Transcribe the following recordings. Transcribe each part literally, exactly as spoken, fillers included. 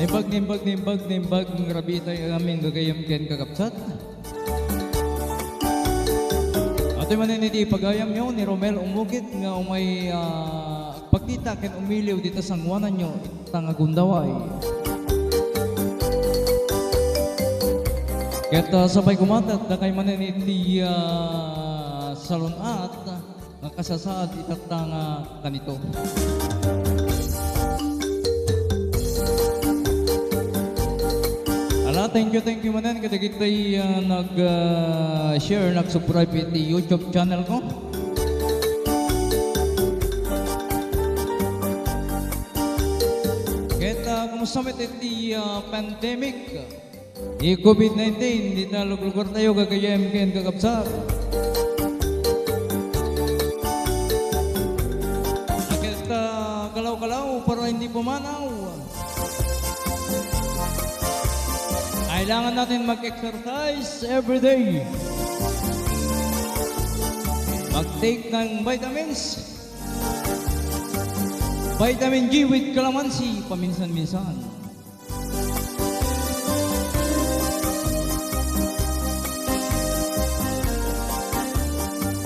Naimbag, naimbag, naimbag, naimbag, nga rabii tayo amin gagayam ken kakabsat. Atoy manen iti pagayamyo ni Romel Umugit nga umay, ah, agpakita ken umiliw dita sangoananyo, ita nga gundaway. Ket, ah, sapay koma, dakay manen iti, ah, salun-at nga kasasaad itatta nga kanito. Ala, thank you, thank you manen kadagiti, ah, nag, ah, share, nag-subscribe iti YouTube channel ko. Ket, ah, kumusta met iti, ah, pandemic? Ti covid nineteen, dita luglugar tayo, gagayem ken kakabsat. Ket, ah, kalaw-kalaw para hindi pumanaw. Kailangan natin mag-exercise every day. Mag-take ng vitamins. Vitamin G with calamansi, paminsan-minsan.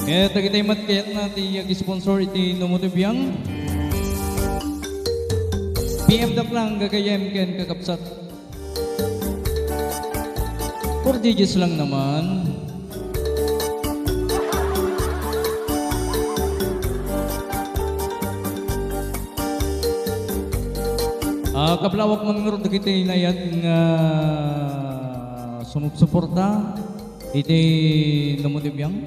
Ket dagiti met kayatna ti ag-sponsor iti Numo ti Biang. P M Daklang, gagayem ken kakabsat. Four digits lang naman. Ah, kablawak man ngarud dagiti nayat nga sumupsuporta iti Numo ti Biang.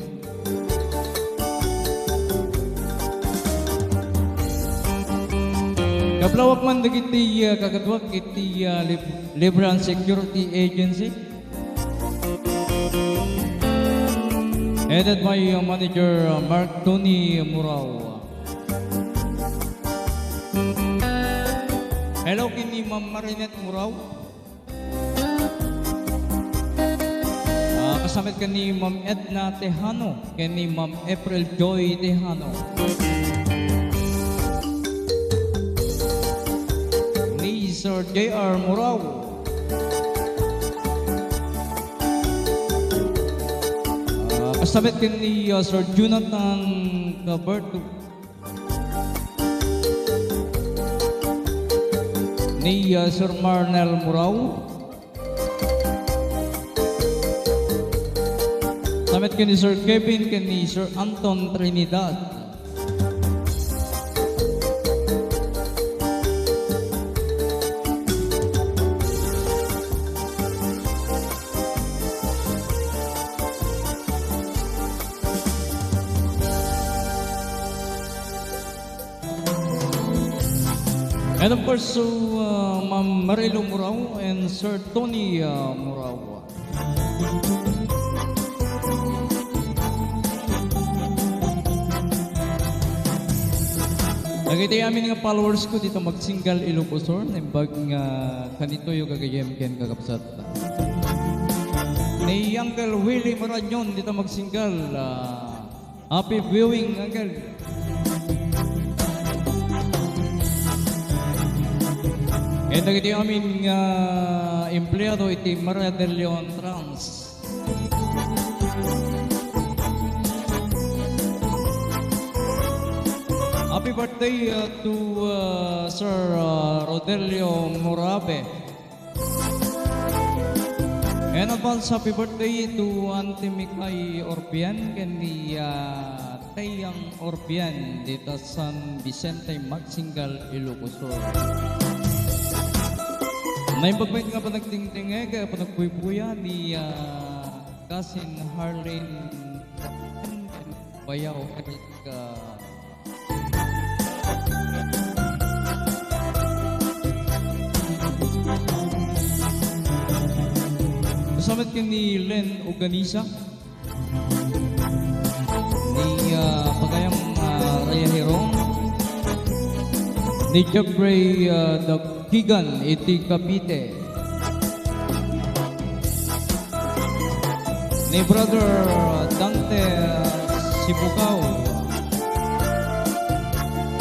Kablawak man dagiti, ah, kakaduak iti, ah, Lib-, Libran Security Agency. Headed by, uh, Manager, uh, Mark Tony Murao. Hello, ken ni Ma'am Marinette Murao. Ah, kasamet ken ni Ma'am Edna Tejano, ken ni Ma'am April Joy Tejano. Ni Sir J R Murao. Ah, kasamet ken ni, ah, Sir Jonathan Caberto. Ni, ah, Sir Marnel Murao. Kasamet ken ni Sir Kevin ken ni Sir Anton Trinidad. And of course, so, uh, Ma'am Marilo Murao and Sir Tony, uh, Murao. Dagiti amin nga followers ko dita Magsingal, Ilocos Sur, naimbag nga kanitoyo gagayem ken kakabsat. Ni Uncle Willie Marañon dita Magsingal, ah, happy viewing, Uncle. Ken dagiti amin nga empleado iti Maria de Leon Trans. Happy birthday, uh, to, uh, Sir, uh, Rodelio Morabe. In advance, happy birthday to Auntie Mikay Orbian ken ni, uh, Tayang Orbian dita San Vicente, Magsingal, Ilocos Sur. Naimbag met nga panagdingdingeg, panagpuypuya ni, ah, Cousin Harlin Bayaw, Eric, ah, kasamet ken ni Len Organisa. Ni, ah, pagayam, ah, Raya Hirong. Ni Jeffrey, ah, Dagigan iti Cavite. Ni Brother Dante, ah, Sibukaw.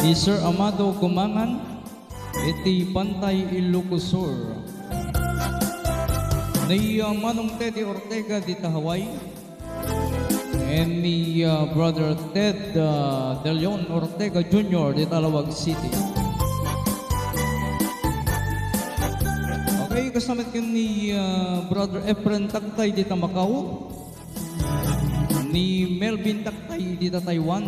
Ni Sir Amado Gumangan. iti Bantay, Ilocos Sur. Ni, ah, Manong Teddy Ortega dita Hawaii. And ni, ah, Brother Ted, ah, De Leon Ortega Junior dita Laoag City. Okay, kasama ken ni, ah, Brother Efren Tagtay dita Macau. Ni Melvin Tagtay dita Taiwan.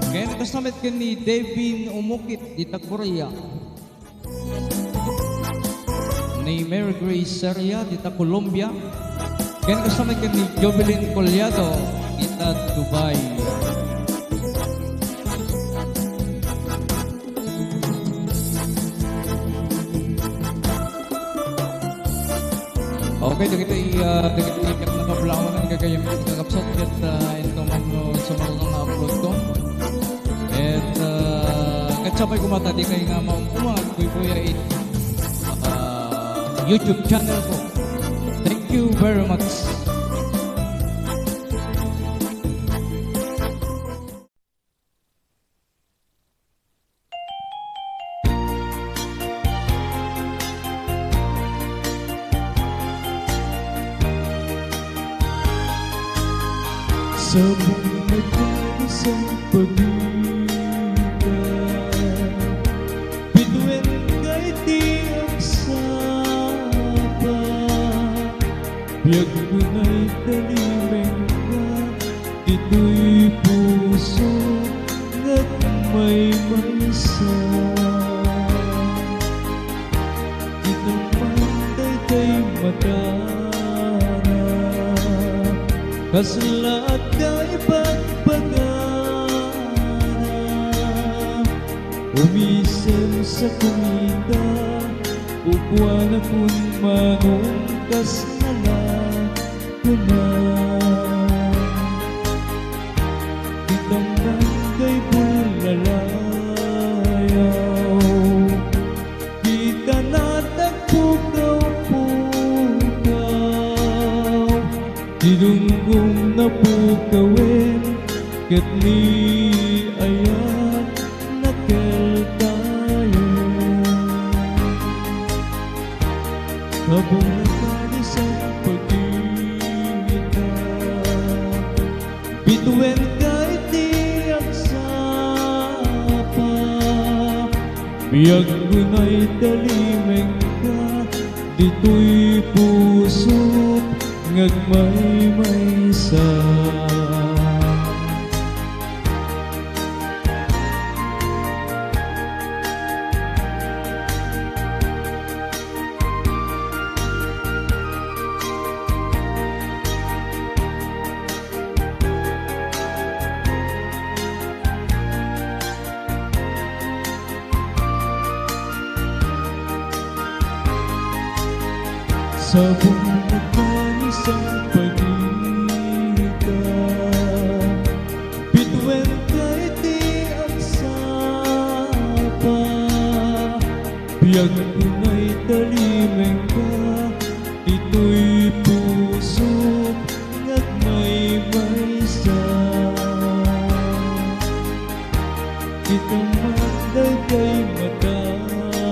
Ken kasama ken ni Devin Umukit dita Korea. Ni Mary Grace Seria dita Colombia. Ken kasama ken ni Jovelyn Collado dita Dubai. Okay, dagiti, ah, dagiti ket nakablawan nga gagayyem ket kakabsat ket, ah, inton man no sumarunong nga upload ko. Et, ah, ket sapay koma ta dikay nga maum-uma, agkuykuya iti, ah, YouTube channel ko. Thank you very much. Sabong nagkadisang pagita, bituen ka iti agsapa, biag ko nga italimenka, ditoy puso nga agmaymaysa. Dita man daydiay matana, kasla adda ibagbagana. Umisem sa kumita, kukuana kun manong kasna la kuna. Dita man daydiay bullalayaw, dita natagpukaw-pukaw. Ti dunggong napukawen ket ni ayat nakeltayo. Kabunatan ni San Pagita, bituen ka iti agsapa, biag ko nga italimenka, ditoy pusok nga agmaymaysa. Sabong nagmanis ang pagita, bituen ka iti agsapa, biag ko nga italimenka, ditoy pusok nga agmaymaysa. Dita man daydiay matana,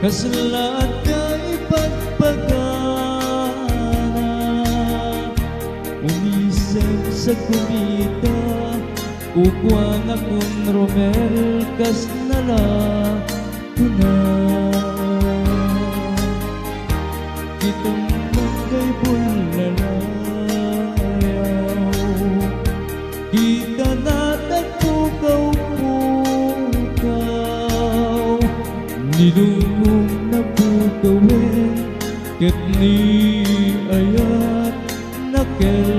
kasla adda ibagbagana. Umisem sa kumita, kukuana kun Romel kasna la kuna. Dita man daydiay bullalayaw, dita natagpukaw-pukaw. Ni dunggong napukawen ket ni ayat nakel